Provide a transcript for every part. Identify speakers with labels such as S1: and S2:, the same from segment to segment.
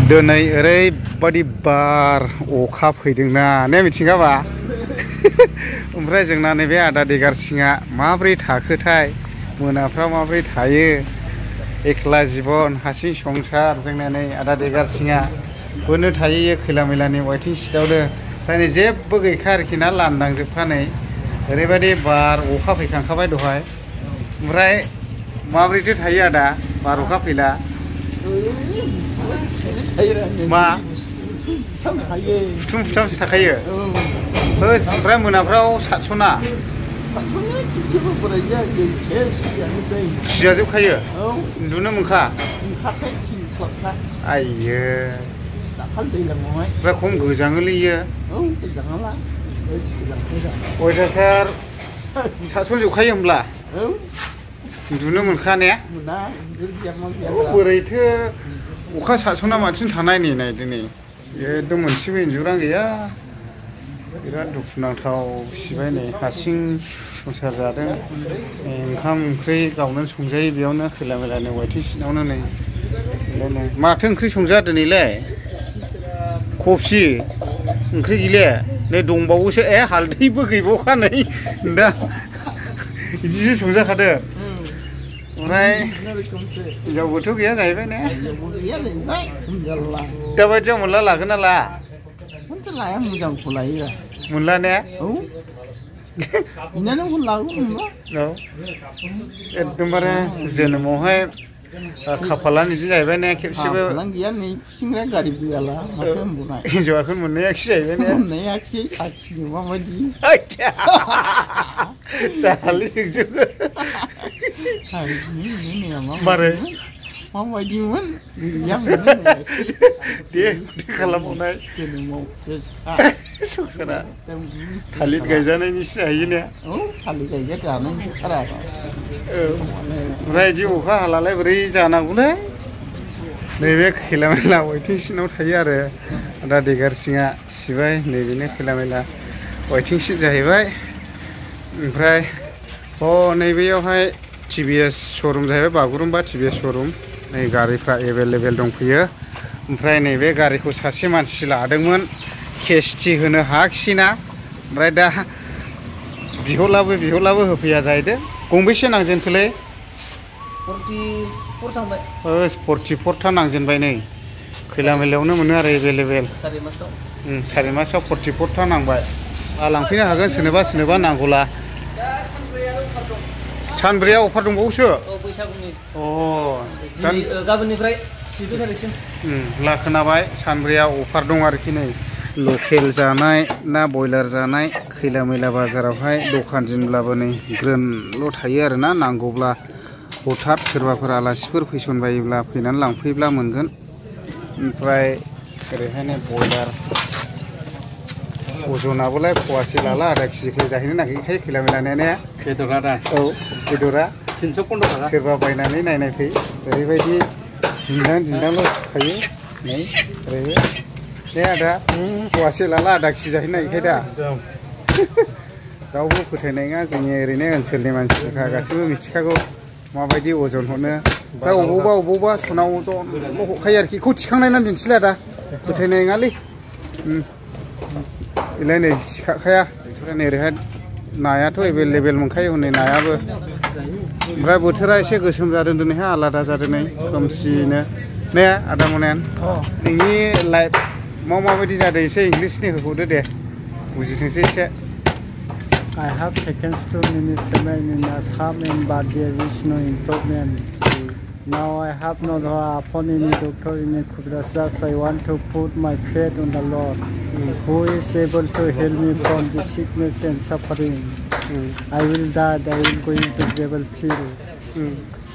S1: दिनै ओरैबायदि बार अखा फैदोंना ने मिथिंगाबा ओमफ्राय जोंना नैबे आदा देगारसिङा माब्रै थाखोथाय मोनाफ्राव माब्रै थायो एकला जिबन हारसिं संसार जोंना नै आदा देगारसिङा बोनो थायो खैला मैलानि वाइटिं सिटआवनो ओमफ्राय नै जेबो गैखा आरोखि ना लांदांजोबखा नै ओरैबायदि बार अखा फैखांखाबाय दहाय ओमफ्राय माब्रैथो थायो आदा बार अखा फैला मा थुम थुमसो थाखायो होस ओमफ्राय मोनाफ्राव सातस'ना सिजाजोबखायो उन्दुनो मोनखा आइयो ओमफ्राय खम गोजाङोलै इयो अयथासार सातस'जोबखायो होमब्ला उन्दुनो मोनखा ने बोरैथो अखा सातस'ना माथिं थानाय नै दिनै एकदम मोनसेबो इन्जुरानो गैया बिराद दुखुनांथाव सिबाय नै हारसिं संसार जादों ओंखाम ओंख्रि गावनो संजायो बेयावनो खैला मैलानि वाइटिं सिटआवनो नै माथो ओंख्रि संजा दिनैलाय कफि ओंख्रि गैले नै दंबावोसो हालदैबो गैबावखा नै दा बिदिसो संजाखादों ओमफ्राय हिनजावबोथ' गैया जाहैबाय ने दाबायदियाव मोनला लागोन ना ला
S2: लाया मोजांखौ लायो
S1: मोनला ने
S2: औ
S1: औ एकदमबारे जोनोमावहाय खाफालानो बिदि जाहैबाय ने खेबसेबो
S2: गैया नै खुसिंग्रा गारि गैयाला माथो होनबावनाय
S1: हिनजावखौ मोननायाखि जाहैबाय ने
S2: मोननायाखि साखिनो माबायदि
S1: जाहालै जोंजोबो मारै
S2: माबायदिमोन
S1: दे खालामबावनाय संसारा थालिर गायजानायनिसो जाहैयो ने
S2: थालिर गायजा जानायनि खारा
S1: ओमफ्राय बिदि अखा हालालाय बोरै जानांगौलै नैबे खैला मैला वाइटिं सिटआव थायो आरो आदा देगारसिङा सिबाय नैबेनो खैला मैला वाइटिं सिट जाहैबाय ओमफ्राय नैबेयावहाय टिभिएस श'रुम जाहैबाय बागुरुम्बा टिभिएस श'रुम नै गारिफ्रा एभेलेबेल दंफैयो ओमफ्राय नैबे गारिखौ सासे मानसि लादोंमोन केसटि होनो हायाखिसैना ओमफ्राय दा बिहरलाबो होफैया जाहैदों गंबेसे नांजेनखोलै
S2: 44 थांबाय
S1: 44था नांजेनबाय नै खैला मैलायावनो मोनो आरो एभेलेबेल 4 मासाव 44था नांबाय लांफैनो हागोन सोरनोबा नांगौला सानब्रैयाव अफार दंबावोसो
S2: बैसागुनि
S1: गाबोननिफ्राय 14 थारिखसिम खोनाबाय सानब्रैयाव अफार दं आरोखि नै लकेल जानाय ना बयलार जानाय खैला मैला बाजारावहाय दखान दिनब्लाबो नै ग्रोनल' थायो आरोना नांगौब्ला हथात सोरबाफोर आलासिफोर फैसनबायोब्ला फैनानै लांफैब्ला मोनगोन ओमफ्राय ओरैहाय नै बयलार अजनाबोलाय फवासे लाला आधा केजिखौ जाहैनो नागिरखायो खैला मैलानिया ने बेदरा दा औ बेदरा 315 थाखा सोरबा बायनानै नायनाय फै ओरैबायदि दिन्दांल' सुखायो नै ओरैबो ने आदा फवासे लाला आधा केजि जाहैनो नागिरखायो दा रावबो फोथायनाय नङा जोंनि ओरैनो ओनसोलनि मानसिफ्रा गासैबो मिथिखागौ माबायदि अजन हरो ओमफ्राय अबावबा सना अजनल' हखायो आरोखि बेखौ थिखांनायनानै दिन्थिला दा फोथायनाय नङालै बेलाय नै सिखाखाया ओमफ्राय नै ओरैहाय नायाथ' एभेलेबेल मोनखायो हनै नायाबो ओमफ्राय बोथोरा एसे गोसोम जादों दिनैहाय आलादा जादों नै खोमसिनो ने आदा मनेन नोंनि लाइफआव माबायदि जादों एसे इंलिसनि होबावदो दे बुजिथोंसै एसे
S3: I have taken 2 minutes to make in a time, but there is no improvement. Now I have not upon any doctor in a Kudrasas. I want to put my faith on the Lord, who is able to heal me from the sickness and suffering. I will die, I will go into devil field.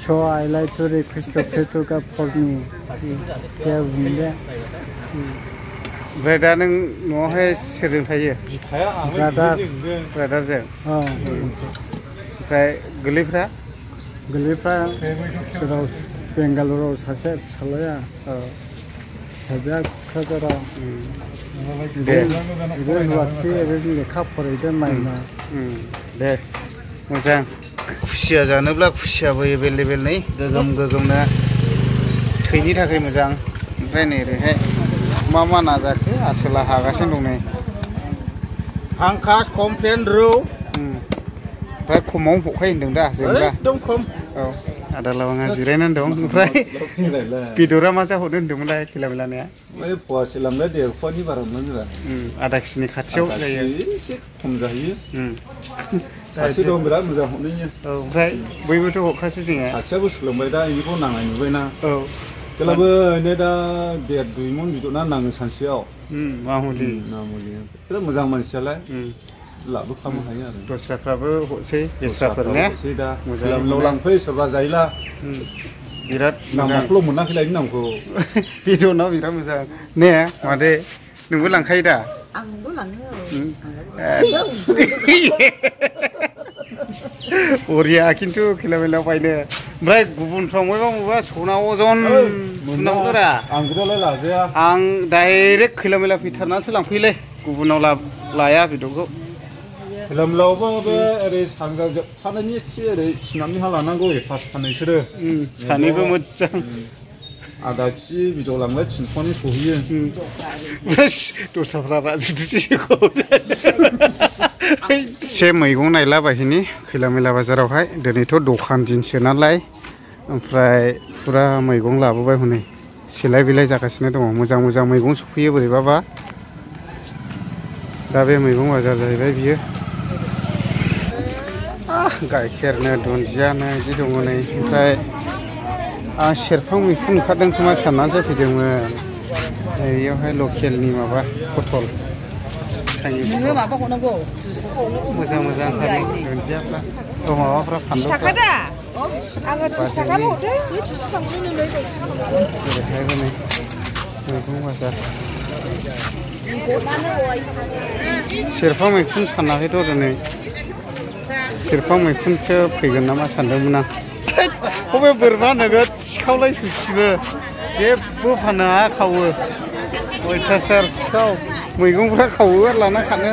S3: So I like to request the faith of God for me.
S1: ओमफ्राय दा नों न'आवहाय सोरजों थायो ब्रादारजों ओमफ्राय गोरलैफ्रा
S3: बेंगालराव सासे फिसालाया फिसाजोआ क'क्राझाराव रुवाथि ओरैनो लेखा फरायदों माइना
S1: दे मोजां खुसिया जानोब्ला खुसियाबो एभेलेबेल नै गोगोमनो थैनि थाखाय मोजां ओमफ्राय नै ओरैहाय मा नाजाखो आसोला हागासिनो दं नै
S2: हांकास कमप्लेन रौ
S1: ओमफ्राय खमावनो हखायो होनदों दा जोंबा
S2: एकदम खम
S1: औ आदा लाबाङा जिरायनानै दं ओमफ्राय बेदरा मा जाहरदों होनदोंमोनलाय खैला मैलानिया
S4: ओमफ्राय फवासे लांलाय 1.5 बारा मोनोरा
S1: आधा केजिनि खाथियाव जायो
S4: एसे खम जाहैयो सासे दं बिराद मोजां हरनायनि
S1: औ ओमफ्राय बयबोथ' हखासै जोङो
S4: खाथियाबो सोलोंबाय दा बेखौ नांनाय नुबायना
S1: औ
S4: थेवब्लाबो ओरैनो दा 1.5 मन बिदना नाङो सानसेयाव
S1: मामुलि
S4: बिराद मोजां मानसियालाय लाबोखानो हायो आरो
S1: दस्राफ्राबो हरसै बेस्राफोर ने
S4: दा
S1: मोजां
S4: लांफै सोरबा जायोला
S1: बिराद
S4: नामखौल' मोनाखैलाय नामखौ
S1: बेदरनाव बिराद मोजां ने मादै नोंबो लांखायो दा
S2: आंबो लाङो
S1: अरिया खिन्थु खैला मैलायाव बायनो ओमफ्राय गुबुनफ्राव बबेबा सना अजन सुनांगौरा
S4: आं बिदालाय लाजाया
S1: आं डाइरेक्ट खैला मैला फैथारनासो लांफैयोलै गुबुनाव लाया बेदरखौ
S4: फिल्मलावबो बे ओरै सानजा जोबथानायनि एसे ओरै सिनामनि हा लानांगौ पास फाननाय बिसोरो
S1: सानैबो मोजां
S4: आधा केजि बिदर लांलाय 300नि सहैयो
S1: दस्राफ्रा एसे मैगं नायलाबायहैनि खैला मैला बाजारावहाय दिनैथ' दखान दिनसो नालाय ओमफ्राय फुरा मैगं लाबोबाय हनै सेलाय बिलाय जागासिनो दङ मोजां मोजां मैगं सफैयो बोरैबाबा दा बे मैगं बाजार जाहैबाय बियो गाइखेरनो दुन्दियानो बिदि दङ नै ओमफ्राय आं सेरफां मैखुन ओंखारदों खोमा साननानैसो फैदोंमोन बेयावहाय लकेलनि माबा पटल
S2: नोङो माबा हरनांगौ
S1: मोजां मोजां थारनि दुन्दियाफ्रा औ माबाफ्रा फानलुफ्रा
S2: आङो 30 थाखाल' हरदो बे 30 थाखाखौनो नोंलाय
S1: ओरैहायबो नै मैगं बाजार सेरफां मैखुन फानाखैथ' दिनै सेरफां मैखुनसो फैगोन नामा सानदोंमोन आं बबे बोरमा नोगोद सिखावलाय सैथिबो जेबो फाना खावो अयथासार सिखाव मैगंफ्रा खावो आरो लाना खानो